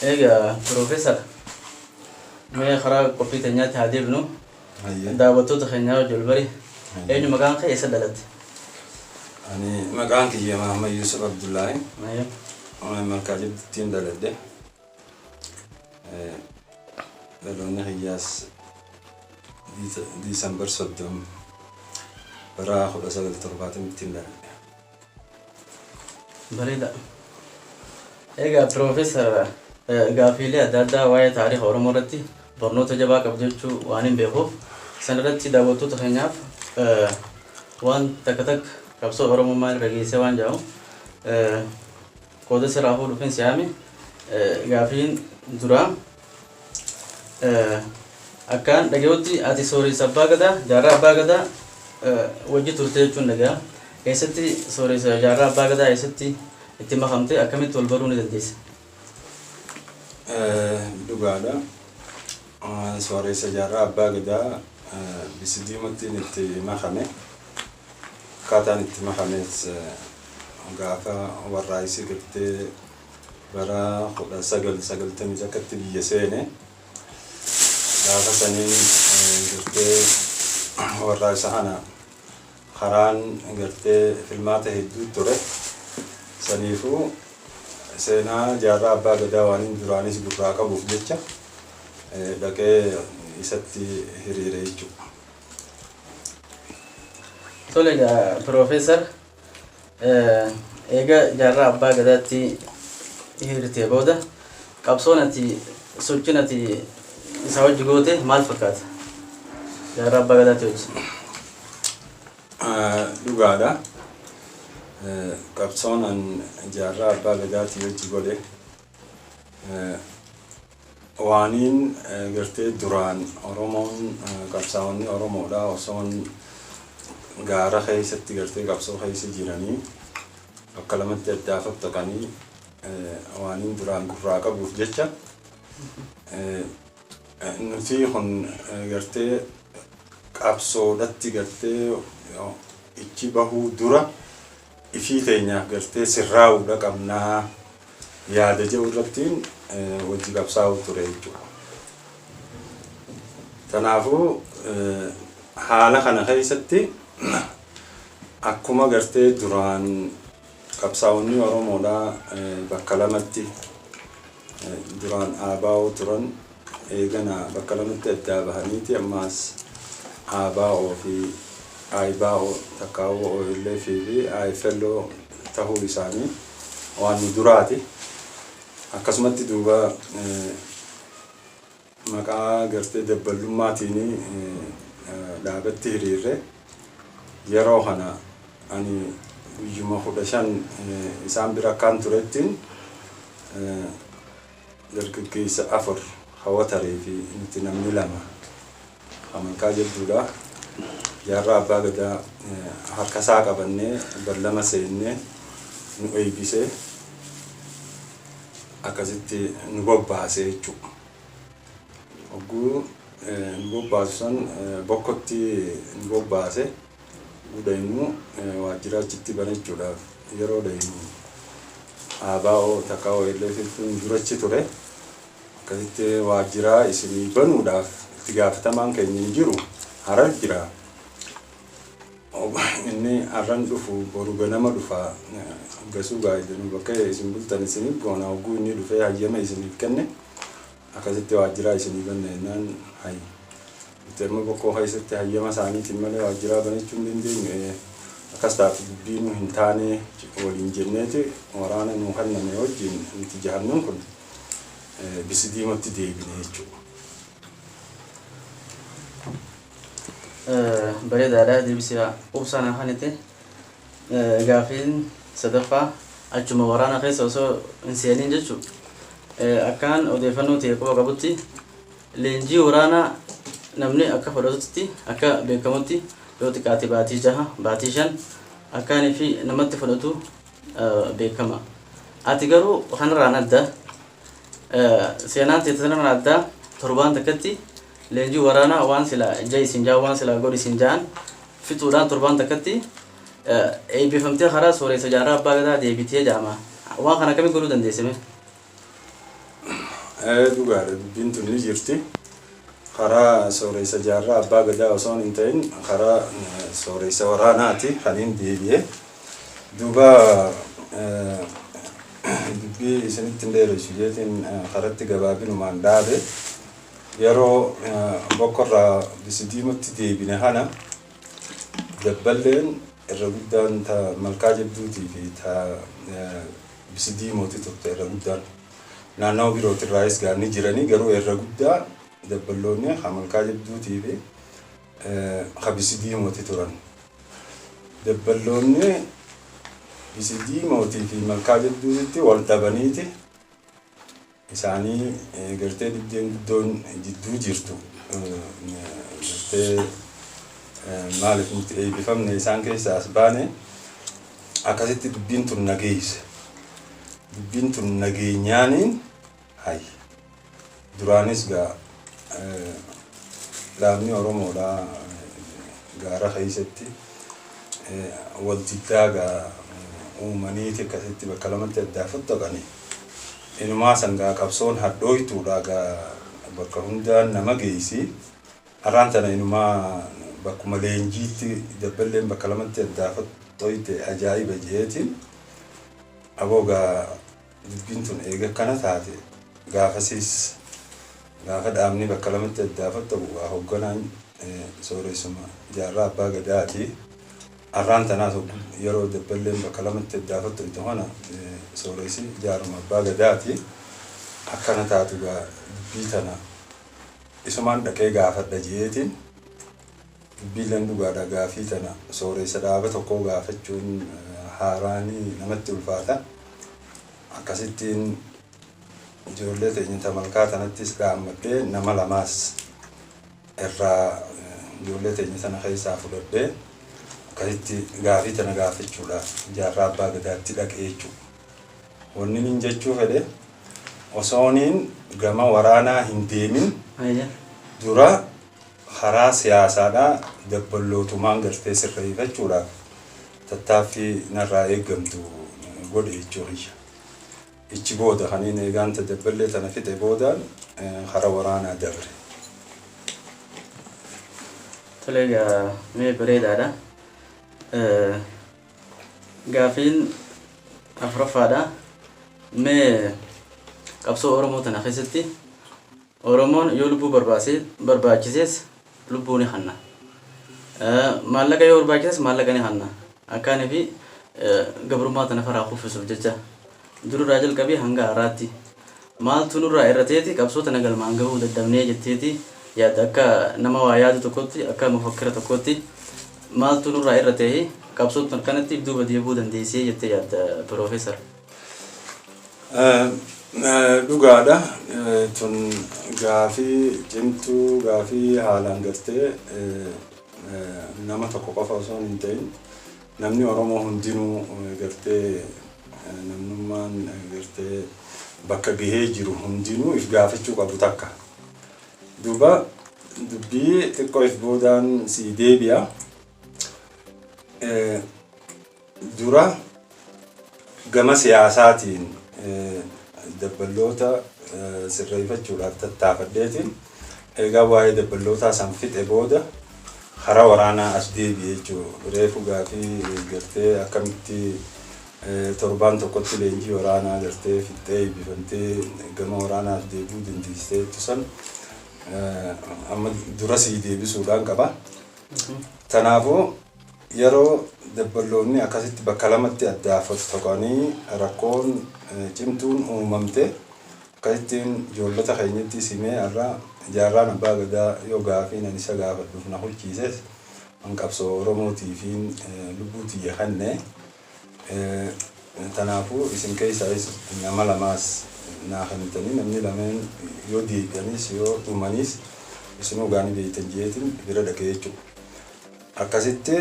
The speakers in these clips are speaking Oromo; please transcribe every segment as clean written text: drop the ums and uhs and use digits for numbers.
Egaa Piroofeesar, mee karaa qophii teenyaatti haa deebinu. Hayyee. Daawwattoota keenyaa wajji wal bari. Hayyee. Eenyu maqaan kee, eessa dhalatte? Ani maqaan kiyya Mahammad Yusuf Abdullaahi. Hayyee. Malkaa Jabduttiin dhaladhe. Dhaloonni kiyyaas Diisambar 30 bara 1970ttiin dhaladhe. Bareeda. Egaa Piroofeesar, gaaffiilee adda addaa waa'ee taarika Oromoo irratti barnoota jabaa qabdu jechuu waan hin beekuuf, san irratti daawwattoota keenyaaf waan takka takka qabsoo Oromoo maal irra geessee waan jedhamu qooda sirraa fuudhuufin si'aame. Gaaffiin duraa, akkaan dhaga'utti ati Sooressa Abbaa Gadaa, Jaarraa Abbaa Gadaa wajji turte jechuun dhaga'a. Eessatti Sooressa Jaarraa Abbaa Gadaa eessatti itti makamte, akkamitti wal baruu ni dandeesse? Dhugaadha. Sooressa Jaarraa Abbaa Gadaa Bisidiimattiin itti makame. Akkaataan itti makames gaafa warraaqsi gartee bara 1991tti biyya seene. Gaafa saniin gartee warraaqsa kana karaan gartee filmaata hedduu ture. Saniifuu seenaa Jaarraa Abbaa Gadaa waan inni duraanis gurraa qabuuf jecha dhaqee isatti hiriire jechuudha. Tole egaa Piroofeesar, eega Jaarraa Abbaa Gadaatti hiriirtee booda qabsoon ati, sochiin ati isaa wajji goote maal fakkaata? Jaarraa Abbaa Gadaatti wajji. Dhugaadha. Qabsoon an Jaarraa Abbaa Gadaatii wajji godhe waaniin gartee duraan Oromoon, qabsaa'onni Oromoodha osoon gaara keessatti gartee qabsoo keessa jiranii bakka lamatti addaa fattaqanii, waaniin duraan gurraa qabuuf jecha nuti kun gartee qabsoodhatti gartee ichi bahuu dura ifii teenyaaf gartee sirraa'uudha qabnaa yaada jedhu irrattiin wajji qabsaa'uu ture jechuudha. Kanaafuu haala kana keessatti akkuma gartee duraan qabsaa'onni Oromoodhaa bakka lamatti duraan ABO turan, eegana bakka lamatti addaa bahaniiti ammaas ABO fi IBO takkaa'uu OLF fi IFLO tahuu isaanii waan nu duraati. Akkasumatti duuba maqaa gartee dabballummaatiin dhaabatti hiriirre. Yeroo kana ani guyyuma 15 isaan bira akkaan turettiin dargaggeessa afur hawataree fi nuti namni lama Amantaa jabduudha. Jaarraa Abbaa Gadaa harka isaa qabannee ballama seennee nu eebbisee akkasitti nu bobbaase jechuudha. Hogguu nu bobbaasu san Bokkotti nu bobbaase. Gudaynu waajjira achitti banachuudhaaf yeroo dhaynu ABO takka OLF durachi ture. Akkasitti waajjira isinii banuudhaaf itti gaafatamaan keenya hin jiru, Harar jira. Inni har'an dhufu, boru ganama dhufa. Gasuu gaa'idanu bakka isin bultan isiniif goona, hogguu inni dhufee hayyama isiniif kenne akkasitti waajjira isinii banna jennaan, hayi, nuti amma Bokkoo keessatti hayyama isaaniitiin malee waajjiraa banachuu hin dandeenyu, akkas taate dubbiinuu hin taane waliin jenneeti waraana nuu kenname wajjin nuti jahannan kun Bisidiimatti deebine jechuudha. Bareedaadha, deebisee quubsaa naa kanite. Gaafiin sadaffaa, achuma waraana keessa osoo hin seenin jechuudha. Akkaan odeeffannoo ta'e quba qabutti leenjii waraanaa namni akka fudhatutti, akka beekamutti yoo xiqqaate baatii 6, baatii 5 akkaanii fi namatti fudhatu beekama. Ati garuu kanarraan adda, seenaan teessa sanarraan adda, torbaan takkatti leenjii waraanaa waan sila ja'i isin ja'an, waan sila godhi isin ja'an fixuudhaan torbaan takkatti eebbifamtee karaa Sooressa Jaarraa Abbaa Gadaa deebitee jedhama. Waan kana akkamitti godhuu dandeesse mee? Dhugaadha, dubbiin tun ni jirti. Karaa sooressa jaarraa abbaa gadaa osoo hin ta'in karaa sooressa waraanaati kan hin deebi'e. Duuba dubbii isinitti hin dheeressu jeetiin karatti gabaabinumaan dhaabe. Yeroo bokkorraa bisidiimatti deebine kana dabballeen irra guddaan ta malkaa jabduutii fi ta bisidiimooti turte irra guddaan. Naannawa birootirraayis gaanni jiranii garuu irra guddaa dabballoonni ha malkaa jabduutii fi ha bisidiimooti turan. Dabballoonni bisidiimootii fi malkaa jabduutitti wal dhabaniiti isaanii gartee dibdeen guddoon jidduu jirtu gartee maaliif nuti eebbifamne isaan keessa as baane akkasitti dubbiin tun nageeyse. Dubbiin tun nageenyaaniin hay duraanis gaa dhaabni Oromoodhaa gaara keessatti wal diddaa gaa uumaniiti akkasitti bakka lamatti addaa fottoqanii. Inumaa sangaa qabsoon hadhooytuudha gaa bakka hundaan nama geessi. Har'aan tana inumaa bakkuma leenjiitti dabballeen bakka lamatti addaa fottoyte ajaa'iba jeetiin aboo gaa dubbiin tun eega akkana taate gaafasiis gaafa dhaabni bakka lamatti addaa fottoqu gaa hoogganaan sooressuma jaarraa abbaa gadaati. Har'aan tanaas yeroo dabballeen bakka lamatti addaa fottoqxe kana sooressi jaaruma abbaa gadaati. Akkana taatu gaa dubbii tana isumaan dhaqee gaafadha jeetiin dubbiileen dhugaadha gaafii tana sooressa dhaaba tokkoo gaafachuun haaraanii namatti ulfaata. Akkasittiin ijoollee teenya ta malkaa tanattis dhaammadhee nama lamaas irraa ijoollee teenya tana keessaa fudhadhee akkasitti gaafii tana gaafachuudhaaf jaarraa abbaa gadaatti dhaqee jechuudha. Wanni nin jechuu fedhe osooniin gama waraanaa hin deemin dura karaa siyaasaadhaa dabballootumaan gartee sirreeffachuudhaaf tattaaffii narraa eeggamtu godhe jechuu kiyya. Ichi booda kaniin eegaan ta dabballee tana fixe boodaan karaa waraanaa dabre. Tole egaa mee bareedaadha. Gaafiin afuraffaadha. Mee qabsoo Oromoo tana keessatti Oromoon yoo lubbuu barbaachises lubbuu ni hanna. Maallaqa yoo barbaachises maallaqa ni hanna. Akkaanii fi gabrummaa tana faraa kuffisuuf jecha dururraa jalqabee hanga har'aatti maaltu nurraa irrateeti qabsoo tana galmaan gahuu dadhabnee jetteeti yaadda akka nama waa yaadu tokkotti akka mufakkira tokkotti maaltu nurraa irra ta'e qabsoo tana kanatti duuba deebi'uu dandeessee jettee yaadda Piroofeesar. Dhugaadha. Tun gaafii cimtuu gaafii haalaan gartee nama tokko qofa osoo hin ta'in namni Oromoo hundinuu gartee namnummaan gartee bakka gahee jiru hundinuu if gaafachuu qabu takka. Duuba dubbii xiqqoo if boodaan sii deebi'a. Dura gama siyaasaatiin dabballoota sirreeffachuudhaaf tattaafadheetiin eegaa waa'ee dabballootaa san fixe booda karaa waraanaa as deebi'e jechuudha. Reefu gaafii gartee akkamitti torbaan tokkotti leenjii waraanaa gartee fixxee eebbifamtee gama waraanaa as deebi'uu dandeessitee san amma dura sii deebisuudhaan qaba. Kanaafuu yeroo dabballoonni akkasitti bakka lamatti addaa fottoqanii rakkoon cimtuun uumamte akkasittiin ijoollota keenyatti simee har'a jaarraan abbaa gadaa yoo gaafii nan isa gaafadhuuf na hucciises an qabsoo Oromootii fi lubbuu tiyya kenne. Kanaafuu isin keessaayis nama lamaas naa kennitanii namni lameen yoo deebi'anis yoo dhumaniis isinuu gaanii beektan jeetiin bira dhaqee jechuudha. Akkasitti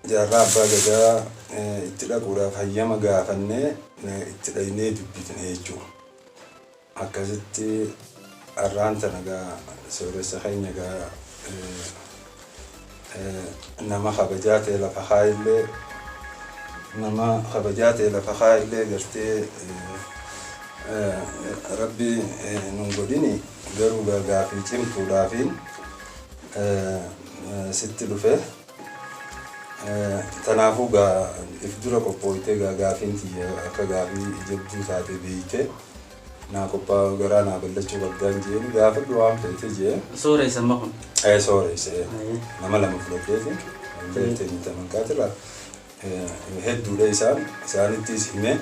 jaarraa abbaa gadaa itti dhaquudhaaf hayyama gaafannee itti dhaynee dubbifne jechuudha. Akkasitti har'aan tana gaa sooressa keenya gaa nama kabajaa ta'e lafa kaayillee nama kabajaa ta'e lafa kaayillee gartee Rabbi nun godini, garuu gaafii cimtuudhaafiin sitti dhufe. Tanaafuu gaa if dura qophooytee gaa gaafiin tiyya akka gaafii jabduu taate beeyte naa qophaa garaa naa ballachuu qabdaan jeen, gaafadhu waan feete jee. Sooressa amma kun. Ee, sooresse, nama lama fudhadheeti beektee malkaatirraa hedduudha, isaan isaanittis hime,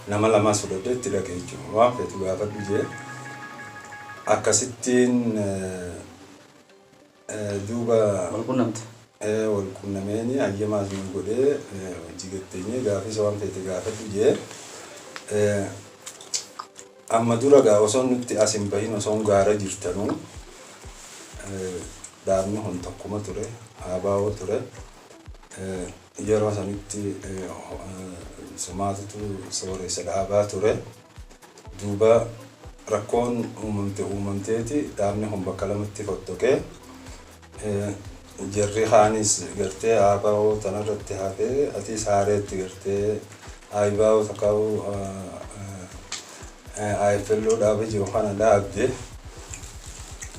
nama lamas fudhadhee itti dhaqe jechuudha. Waan feetu gaafadhu jee, akkasittiin duuba wal qunnamte. Wal qunnameeni hayyamaas nu godhee hojii gatteenyee gaafis waan feete gaafadhu jee. Amma dura gaa osoo nutti as hin bahin, osoo gaara jirtanuu, dhaabni kun tokkuma ture, ABO ture. Yeroo sanitti sumaatutu sooressa dhaabaa ture. Duuba rakkoon uumamte uumamteeti dhaabni kun bakka lamatti fottoqee, jarri kaanis gartee ABO tanarratti hafee, atis haareetti gartee ABO takkaa'uu IFLO dhaaba jiru kana dhaabde.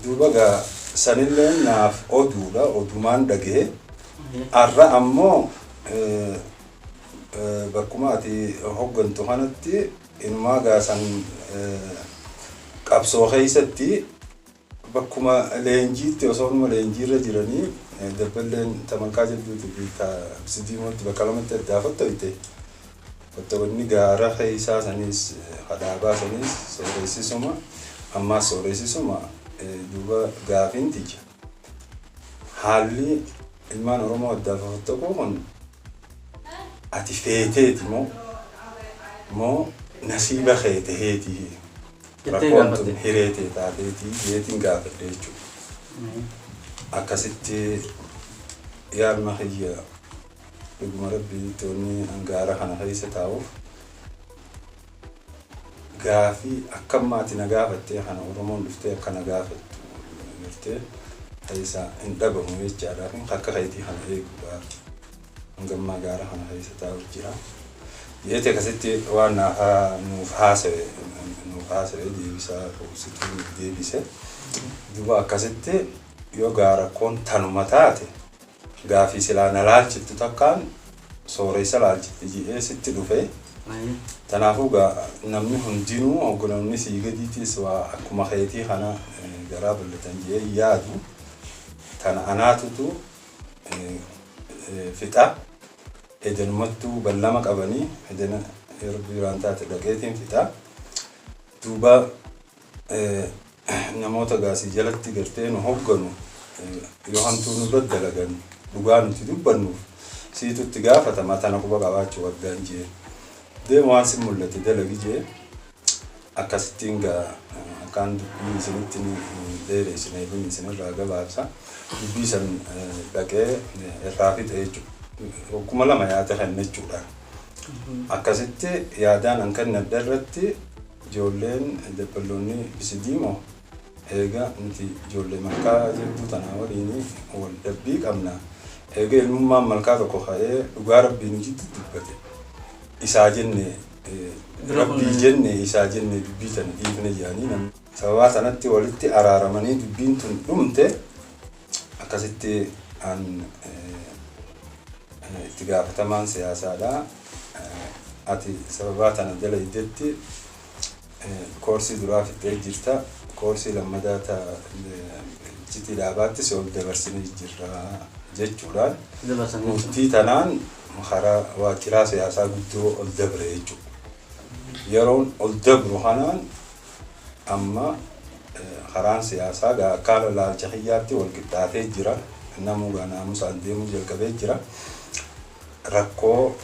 Duuba gaa sanillee naaf oduudha, odumaan dhagee. Har'a ammoo bakkuma ati hoggantu kanatti inumaa gaa san qabsoo keessatti bakkuma leenjiitti osoonuma leenjiirra jiranii dabballeen tamalkaa jabduutii fi ta sidiimootti bakka lamatti addaa fottoyte. Fottoqonni gaara keessaa sanis kadhaabaa sanis sooressisuma, ammaas sooressisuma. Duuba gaafiin tiyya, haalli ilmaan Oromoo addaa fottoquu kun ati feeteeti moo nasiiba kee taheeti jettee rakkoon gaafatte. Tun hiree tee taateeti jeetiin gaafadhe jechuudha. Akkasitti yaalma kiyya, dhuguma rabbii toonni hangaara kana keessa taa'uuf gaafii akka ammaati na gaafattee kana Oromoon dhuftee akka na gaafattu gartee keessa hin dhabamu jechaadhaaf, akka keetii kana eeguudhaaf hangammaa gaara kana keessa taa'u jira. Jeete akkasitti waan nuuf haasawe deebisaa quubsituu nuuf deebise. Duuba akkasitti yoo gaa rakkoon tanuma taate, gaafii silaa na laalchiftu takkaan sooressa laalchifti jedhee sitti dhufe. Tanaafuu gaa namni hundinuu hogganoonni sii gadiitis waa akkuma keetii kana garaa bal'atan jedhee yaadu tana anaatutu fixa. Edanumattuu ballama qabanii edana yeroo biraan taate dhaqeetiin fixa. Duuba namoota gaasii jalatti gartee nu hogganu yoo hamtuu nurra dalagan dhugaa nuti dubbannuuf siitu itti gaafatama, tana quba qabaachuu qabdaan jee. Deema, waan si mul'ate dalagi jee. Akkasittiin gaa akkaan dubbii isinitti dheeressinee isinirraa gabaabsa. Dubbii san dhaqee irraa fixe jechuudha. 2000 yaada kennachuudhaan. Akkasitti yaadaan an kennadhe irratti ijoolleen dabballoonni bisidiimoo eega nuti ijoollee malkaa jabduu tanaa waliin wal dhabbii qabna. Eega ilmummaan malkaa tokko ka'ee dhugaa rabbii nu jiddu dubbate. Isaa jenne rabbii jenne, isaa jenne dubbii tana dhiifne jedhanii namni. Sababaa sanatti walitti araaramanii dubbiin tun dhumte. Akkasitti an itti gaafatamaan siyaasaadha. Ati sababaa tana jala ijjetti koorsii duraa fixxee jirta. Koorsii lammadaa ta iccitii dhaabaatti si ol dabarsinee jirra jechuudhaan Dabarsan jechuudha. Murtii tanaan karaa waajjiraa siyaasaa guddoo ol dabre jechuudha. Yeroon ol dabru kanaan amma karaan siyaasaa gaa akka ilaalcha kiyyaatti wal qixxaatee jira. Namuu gaa naamusaan deemuu jalqabee jira. Rakkoo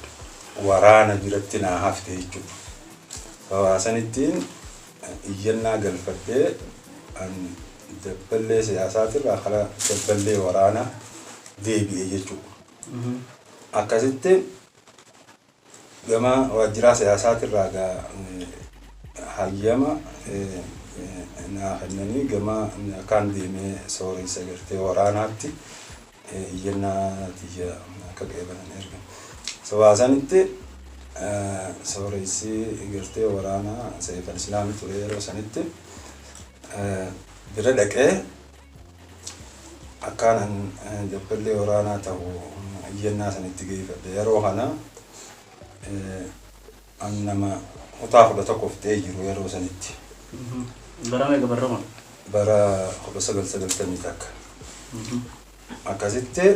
waraana biratti naa hafte jechuudha. Sababa sanittiin iyyannaa galfadhee an dabballee siyaasaatirraa karaa dabballee waraanaa deebi'e jechuudha. Akkasitti gama waajjiraa siyaasaatirraa gaa hayyama naa kennanii gama akkaan deemee sooressa gartee waraanaatti iyyannaa tiyya akka qeebalan erga. Sababa sanitti Sooressi gartee waraanaa Seif al-Islaam ture yeroo sanitti bira dhaqee akkaan dabballee waraanaa ta'u iyyannaa sanitti geeffadhe. Yeroo kana an nama kutaa 11 fixee jiru yeroo sanitti. Bara meeqa barra kun? Bara 1991. Akkasitti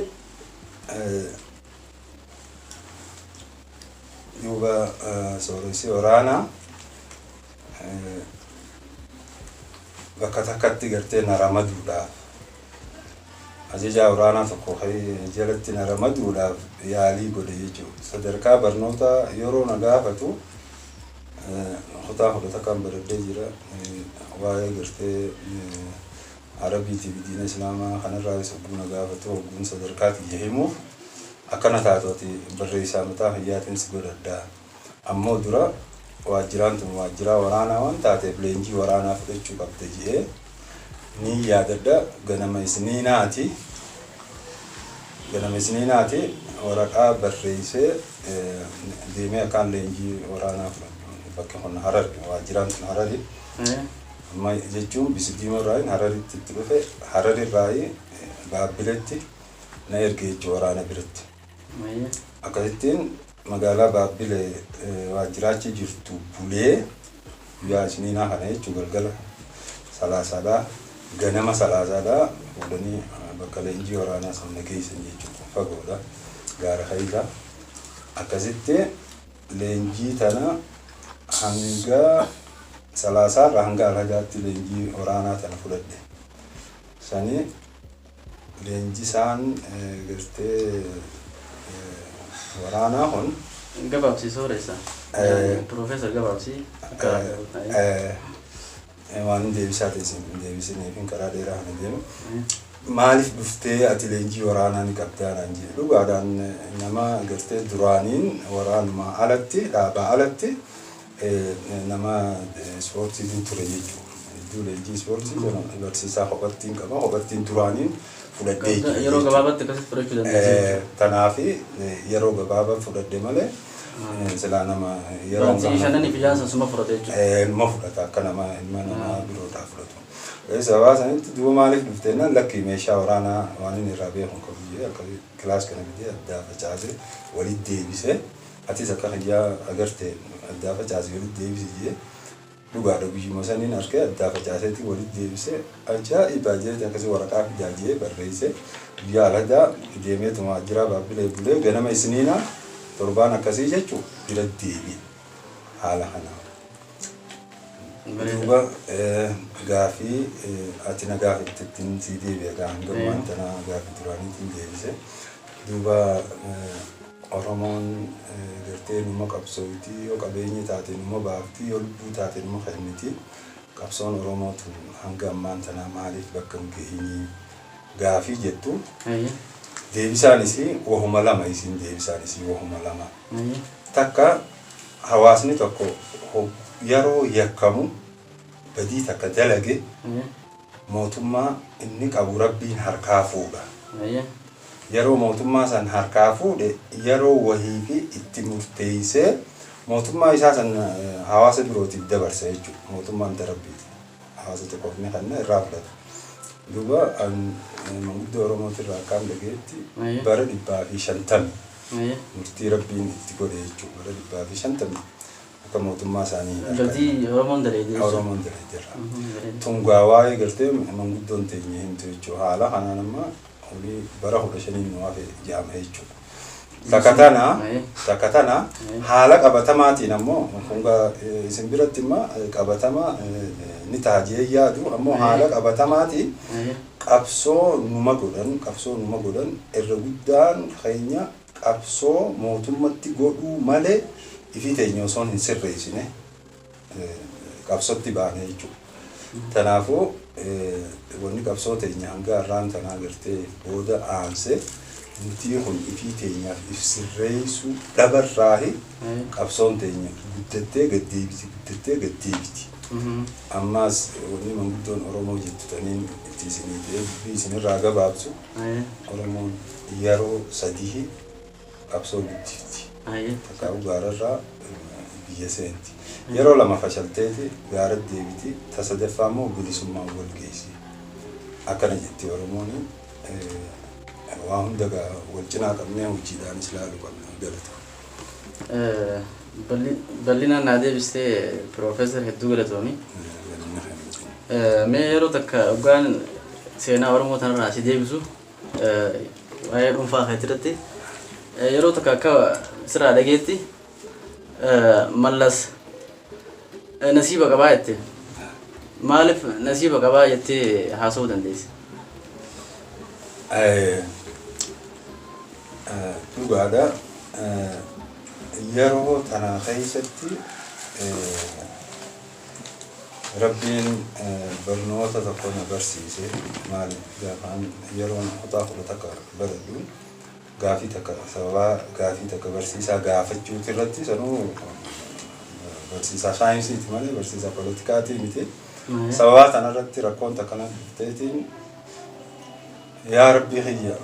duuba sooressi waraanaa bakka takkatti gartee na ramaduudhaaf ajajaa waraanaa tokko jalatti na ramaduudhaaf yaalii godhe jechuudha. Sadarkaa barnoota yeroo na gaafatu kutaa 11 baradhee jira. Waa'ee gartee Arabiitii fi diina Islaamaa kanarraa hogguu na gaafatu hogguun sadarkaa kiyya himuuf akkana taatu ati barreessaa mataa fayyaatiin si godhadhaa. Ammoo dura waajjiraan tun waajjiraa waraanaa waan taateef leenjii waraanaa fudhachuu qabda jedhee ni yaadadha. Ganama isniinaati. Ganama isniinaati waraqaa barreessee deemee akkaan leenjii waraanaa fudhadhu. Bakki kun Harari, waajjiraan tun Harari. Amma jechuun Bisidiima irraa Hararitti itti dhufe, Harari irraa Baabbiletti na erge jechuudha waraana biratti. Akkasittiin magaalaa Baabbilee waajjiraachi jirtu bulee guyyaa isniinaa kana jechuun galgala salaasaadhaa ganama salaasaadhaa fuudhanii bakka leenjii waraanaa sana geessan jechuudha. Fagoodha gaara keessa. Akkasitti leenjii tana hanga salaasaarraa hanga alhadaatti leenjii waraanaa tana fudhadhe. Sani leenjisaan gartee waraanaa kun Gabaabsii sooressa. Piroofeesar gabaabsii. Waan deebisaa ta'e deebisiniif karaa dheeraa kana deemu. Maaliif dhuftee ati leenjii waraanaa ni qabdaa naan jedhe. Dhugaadhaan nama gartee duraaniin waraanuma alatti dhaabaa alatti nama ispoortiitiin ture jechuudha. Hedduu leenjii ispoortii barsiisaa kophattiin qaba. Kophattiin duraaniin fudhadhee jira. Yeroo gabaabaatti akkasitti fudhachuu dandeessa. Kanaaf yeroo gabaabaa fudhadhe malee silaa nama yeroo shananii fi jaansa suma fudhate jechuudha. Ilma fudhata akka nama ilma nama biroodhaa fudhatu. Sababa sanitti duuba maaliif dhuftee naan lakki meeshaa waraanaa waan inni irraa beeku hin qabu jedhee akka kilaas kana fidee addaa facaasee walitti deebisee atis akka kiyyaa agarte addaa facaasee walitti deebise jedhee dhugaadha guyyuma saniin harkee addaa facaaseetii walitti deebisee ajaa'ibaa jedhee akkasii waraqaa fidaa jedhee barreessee guyyaa alhadaa deemeetuma waajjiraa Baabbilee bulee ganama isniinaa torbaan akkasii jechuun bira deebi'e haala kanaan. Duuba gaafii ati na gaafattettiin sii deebi'a gaa hanga ammaan tanaa gaafii duraaniitiin deebise. Duuba Oromoon gartee numa qabsooyti, yoo qabeenya taate numa baafti, yoo lubbuu taate numa kenniti. Qabsoon Oromoo tun hanga ammaan tanaa maaliif bakka hin gahinii gaafii jettu deebisaan isii wahuma lama, isiin deebisaan isii wahuma lama. Takka hawaasni tokko yeroo yakkamu badii takka dalage mootummaa inni qabu Rabbiin harkaa fuudha. Yeroo mootummaa san harkaa fuudhe yeroo wahii fi itti murteessee mootummaa isaa san hawaasa birootiif dabarsa jechuudha. Mootummaan ta Rabbiiti. Hawaasa tokkoof ni kenna irraa fudhata. Duuba manguddoo Oromootirraa akkaan dhageetti bara 150 murtii Rabbiin itti godhe jechuudha. Bara 150 akka mootummaa isaanii hin arganne. Badii Oromoon daleedee jechuudha. Oromoon daleedirra. Tungaa waa'ee gartee manguddoon teenya himtu jechuudha. Haala kanaan amma olii bara 15 nu hafe jedhama jechuudha. Takka tana haala qabatamaatiin ammoo kungaa isin biratti immoo qabatama ni ta'a jee yaadu ammoo haala qabatamaatiin qabsoo numa godhan irra guddaan keenya qabsoo mootummatti godhuu malee ifii teenya osoo hin sirreessine qabsootti baane jechuudha. Kanaafuu wanni qabsoo teenya hanga har'aan tanaa gartee booda aansee nuti kun ifii teenyaaf if sirreessuu dhabarraahi qabsoon teenya guddattee gad deebiti, guddattee gad deebiti. Ammaas wanni manguddoon Oromoo jettu taniin itti isinii ta'ee dubbii isinirraa gabaabsu Oromoon yeroo sadii qabsoo guddifti. Takkaa'u gaararraa biyya seenti. Yeroo lama fashalteeti gaara deebiti, ta sadaffaa immoo bilisummaan wal geessi. Akkana jetti Oromoon. Waa hunda wal cinaa qabnee hojiidhaanis ilaaluu qabna, galata. Bal'inaan naa deebistee Piroofeesar, hedduu galatoomi. Mee yeroo takka dhugaan seenaa Oromoo tanarraa si deebisu, waa'ee dhuunfaa keetii irratti yeroo takka akka sirraa dhageetti Mallas nasiiba qabaa jette. Maaliif nasiiba qabaa jettee haasa'uu dandeesse? Dhugaadha. Yeroo tana keessatti Rabbiin barnoota tokko na barsiise. Maali, gaafaan yeroon kutaa 11 baradhu gaafii takka, sababaa gaafii takka barsiisaa gaafachuuti irratti, sanuu barsiisaa saayinsiiti malee barsiisaa politikaatii miti. Sababaa tanarratti rakkoon takka na dhufteetiin, yaa Rabbii kiyya,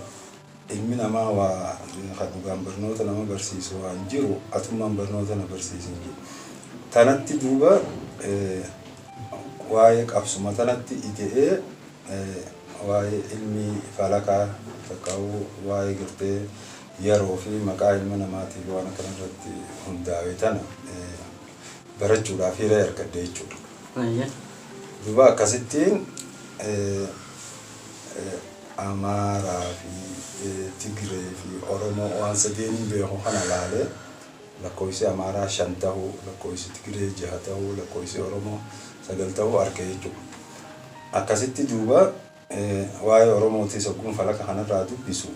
ilmi namaa waa kan dhugaan barnoota nama barsiisu waan jiru, atummaan barnoota na barsiisin jedhe. Tanatti duuba waa'ee qabsuma tanatti ite'ee waa'ee ilmi falakaa takkaa'uu, waa'ee gartee yeroo fi maqaa ilma namaatiif waan akkana irratti hundaa'e tana barachuudhaaf hiree argadhe jechuudha. Duuba akkasittiin Amaaraa fi Tigree fi Oromoo waan sadeeniin beeku kana laalee, lakkoofsi Amaaraa 5 tahuu, lakkoofsi Tigree 6 tahuu, lakkoofsi Oromoo 9 tahuu arge jechuudha. Akkasitti duuba waa'ee Oromootis hogguun falaka kanarraa dubbisu,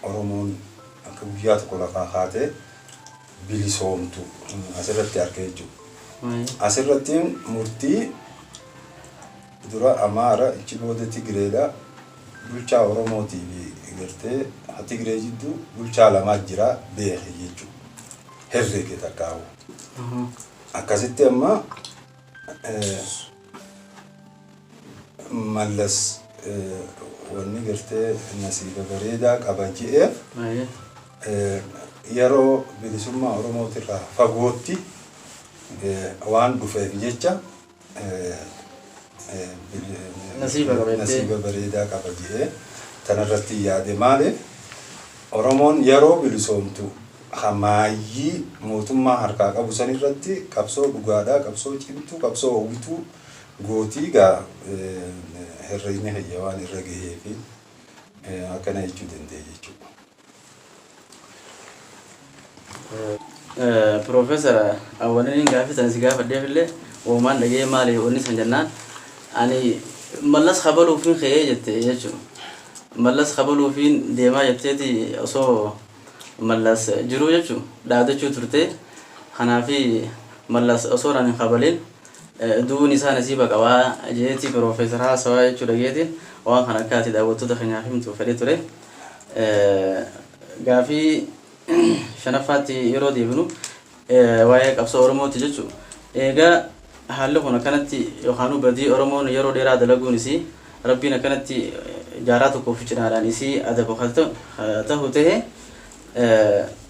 Oromoon akka guyyaa tokko lafaa kaatee bilisoomtu asirratti arge jechuudha. Asirratti murtii dura Amaara, ichi booda Tigreedha. Bulchaa Oromootii fi gartee Tigree jidduu bulchaa lamaa jira beeke jechuudha. Herrege takkaa'u. Akkasitti amma Mallas wanni gartee nasiiba bareedaa qaba je'eef yeroo bilisummaa Oromootirraa fagootti waan dhufeef jecha nasiiba bareedaa qaba je'ee tanarratti yaade. Maaliif, Oromoon yeroo bilisoomtu hamaayyii mootummaa harkaa qabu san irratti qabsoo dhugaadhaa, qabsoo cimtuu, qabsoo hawwituu gootii gaa herregni kiyya waan irra gahee fi akkana jechuu danda'e jechuudha. Piroofeesar, awwaliniin gaaffii sana si gaafadheef illee uumaan dhagee maali wanni san jennaan, ani Mallas kabaluufiin ka'ee jette jechuudha. Mallas kabaluufiin deemaa jetteeti osoo Mallas jiruu jechuudha dhaadachuu turte. Kanaafi Mallas osoo naan hin kabalin du'uun isaa nasiiba qabaa jeeti Piroofeesar haasawaa jechuu dhageetiin waan kana akka ati daawwattoota keenyaaf himtu fedhee ture. Gaafii shanaffaatti yeroo deebinu waa'ee qabsoo Oromooti jechuudha. Egaa haalli kun akkanatti yookaan badii Oromoon yeroo dheeraa dalaguun isii Rabbiin akkanatti jaaraa tokkoof cinaadhaan isii adabu ta'u ta'e,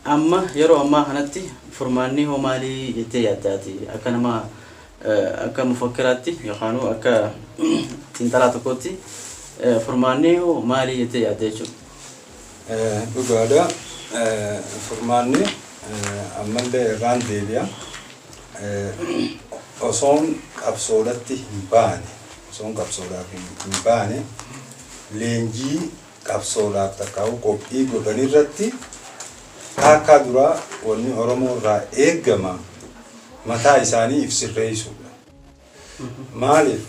amma yeroo ammaa kanatti furmaanni hoo maalii jettee yaaddaati, akka nama akka mufakkiraatti yookaan akka xiinxalaa tokkootti furmaanni hoo maalii jettee yaadda jechuudha? Dhugaadha. Furmaanni ammallee irraan deebi'a. Osoon qabsoodhatti hin baane, osoon qabsoodhaaf hin baane, leenjii qabsoodhaaf takkaa'u qophii godhan irratti akka duraa wanni Oromoo irraa eegama mataa isaanii if sirreessuudha. Maaliif,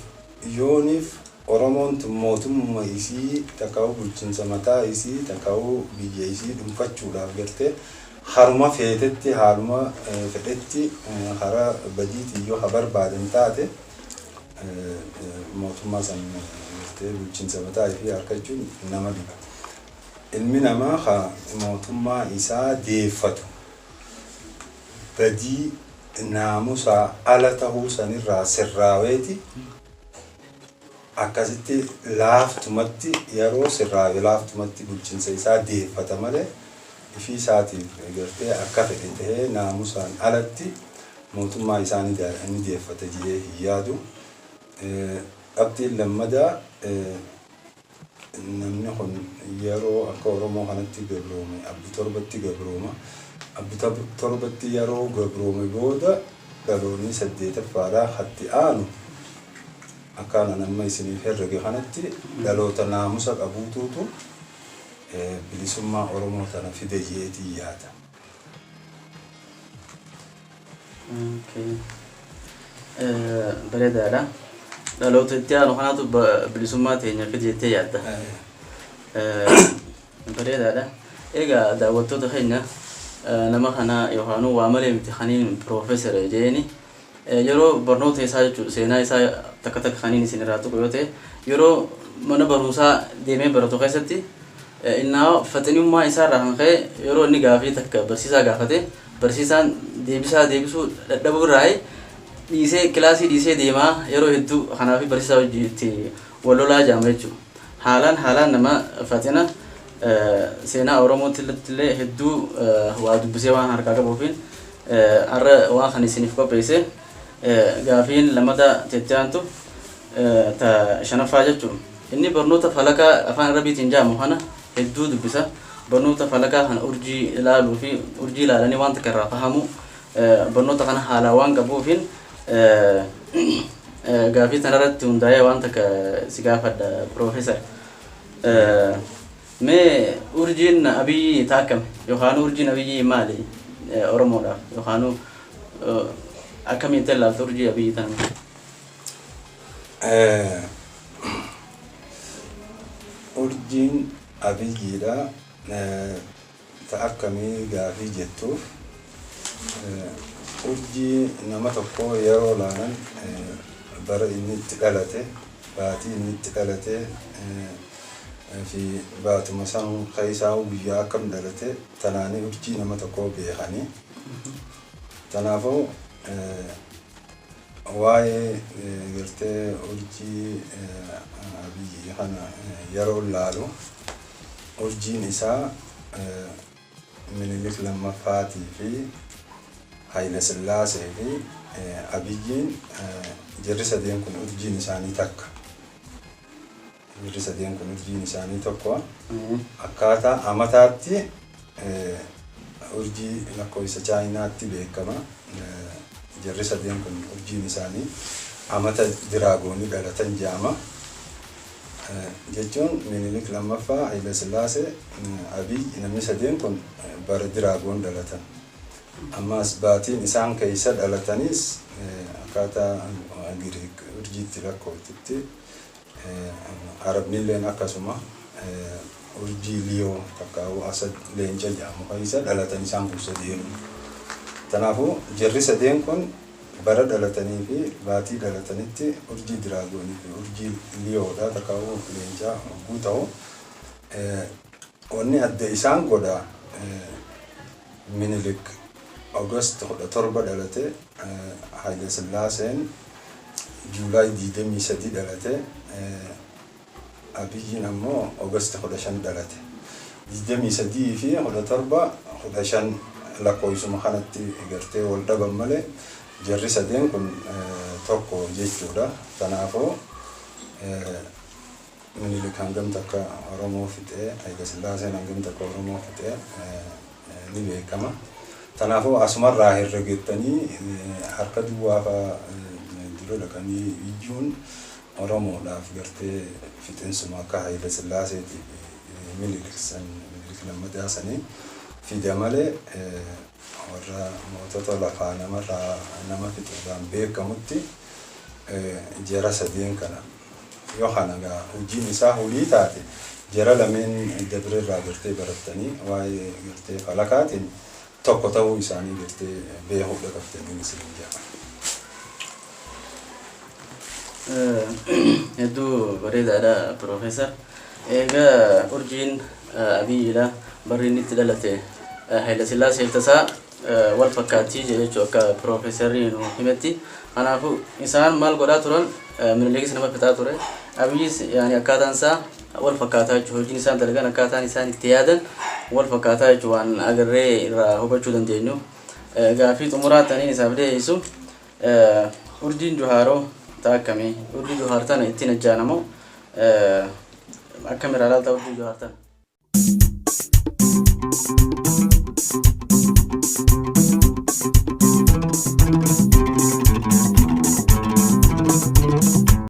yooniif Oromoon tun mootummaa isii takkaa'u bulchiinsa mataa isii takkaa'u biyya isii dhuunfachuudhaaf gartee haruma feetetti, haaluma fedhetti, karaa badiitiin yoo ha barbaadan taate, mootummaa san gartee bulchiinsa mataa ifii harkachuun nama dhiba. Ilmi namaa ka mootummaa isaa deeffatu badii naamusaa ala tahuu sanirraa sirraaweeti, akkasitti laaftumatti yeroo sirraawe laaftumatti bulchiinsa isaa deeffata malee Ifii isaatiif gartee akka fedhe tahee naamusaan alatti mootummaa isaa ni deeffata jedhee hin yaadu. Qabxiin lammadaa, namni kun yeroo akka Oromoo kanatti gabroome abbi torbatti gabrooma. Abbi torbatti yeroo gabroome booda dhaloonni saddeetaffaadhaa hatti aanu akkaan amma isiniif herrege kanatti dhaloota naamusa qabuutuutu bilisummaa Oromoo tana fide jeetii yaada. Bareedaadha. Dhaloota itti aanu kanaatu bilisummaa teenya fide jettee yaadda. Bareedaadha. Egaa daawwattoota keenya, nama kana yookaan waa malee miti kaniin piroofeesara jeeni. Yeroo barnoota isaa jechuun seenaa isaa takka takka kaniin isin irraa tuqu yoo ta'e, yeroo mana barumsaa deemee baratu keessatti innaa faxinummaa isaa irraa kan ka'e yeroo inni gaafii takka barsiisaa gaafate barsiisaan deebisaa deebisuu dadhabuu irraa dhiisee kilaasii dhiisee deemaa yeroo hedduu, kanaaf barsiisaa wajjin itti wal lolaa jaama jechuudha. Haalaan haalaan nama faxina, seenaa Oromootti illee hedduu waa dubbisee waan harkaa qabuufiin har'a waan kan isiniif qopheesse. Gaafiin lamata teetti ta shanaffaa jechuun, inni barnoota falakaa afaan Arabiitiin jedhamu kana hedduu dubbisa. Barnoota falakaa kana urjii ilaaluu fi urjii ilaalanii waan takka irraa fahamu, barnoota kana haalaan waan qabuufiin gaafii tanarratti hundaa'ee waan takka si gaafadha, piroofeesar. Mee urjiin Abiyyi taakkame yookaan urjiin Abiyyi maali Oromoodhaaf, yookaan akkamiin ilaalta urjii Abiyyi tana? Urjiin Abiyyiidha. Ta akkamii gaafii jettuuf, urjii nama tokko yeroo laalan bara inni itti dhalate, baatii inni itti dhalate fi baatuma san keessaa guyyaa akkam dhalate tanaanii urjii nama tokkoo beekanii. Kanaafuu waa'ee gartee urjii Abiyyi kana yeroo laalu, urjiin isaa Minilik lammaffaatii fi Haayila Sillaasee fi Abiyyiin, jarri sadeen kun urjiin isaanii takka. Jarri sadeen kun urjiin isaanii tokko. Akkaataa amataatti urjii lakkoofsa Chaayinaatti beekama. Jarri sadeen kun urjiin isaanii amata diraagoonii dhalatan jedhama. Jechuun Minilik lammaffaa, Haayila Sillaasee, Abiy, namni sadeen kun bara diraagoon dhalatan. Ammas baatiin isaan keessa dhalatanis akkaataa Giriik urjiitti lakkooftutti, Arabnilleen akkasuma urjii Liyoo takkaa'uu Asad leenca jedhamu keessa dhalatan isaan kun sadeenuu. Kanaafuu jarri sadeen kun bara dhalatanii fi baatii dhalatanitti urjii diraagoonii fi urjii Liyoodha takkaa'uu leencaa hogguu ta'u, wanni adda isaan godha, Minilik August 17 dhalate, Haayila Sillaaseen July 23 dhalate, Abiyyiin ammoo August 15 dhalate. 23 fi 17, 15 lakkoofsuma kanatti gartee wal dhaban malee jarri sadeen kun tokko jechuudha. Kanaafuu Minilik hangam takka Oromoo fixee, Haayila Sillaaseen hangam takka Oromoo fixee ni beekama. Kanaafuu asumarraa herregettanii harka duwwaa fa'aa dura dhaqanii iyyuun Oromoodhaaf gartee fixinsuma akka Haayila Sillaaseetii fi Minilik san, Minilik lammataa sanii fida malee, warra mootota lafaa namarraa nama fixuudhaan beekamutti jara sadeen kana yoo kana gaa hojiin isaa hulii taate jara lameen dabreerraa gartee barattanii waa'ee gartee falakaatiin tokko ta'uu isaanii gartee beekuudha qabdanii isin jedha. Hedduu bareedaadha, piroofeesar. Egaa urjiin Abiyyiidha. Barri inni itti dhalate Haayila Sillaasee tasaa wal fakkaattii jechuudha akka piroofeesarri nu himetti. Kanaafuu isaan maal godhaa turan? Minilikis nama fixaa ture. Abiyyis yaani akkaataan isaa wal fakkaataa jechuudha. Hojiin isaan dalagan, akkaataan isaan itti yaadan Wal fakkaataa jechuun waan agarree irraa hubachuu dandeenyu. Gaaffii xumuraa taniin isaaf dhiyeessu, urjiin Juhaaroo ta'a akkamii? Urjii Juhaar tana ittiin ajjaanamoo akkamirraa laalta urjii Juhaar tana?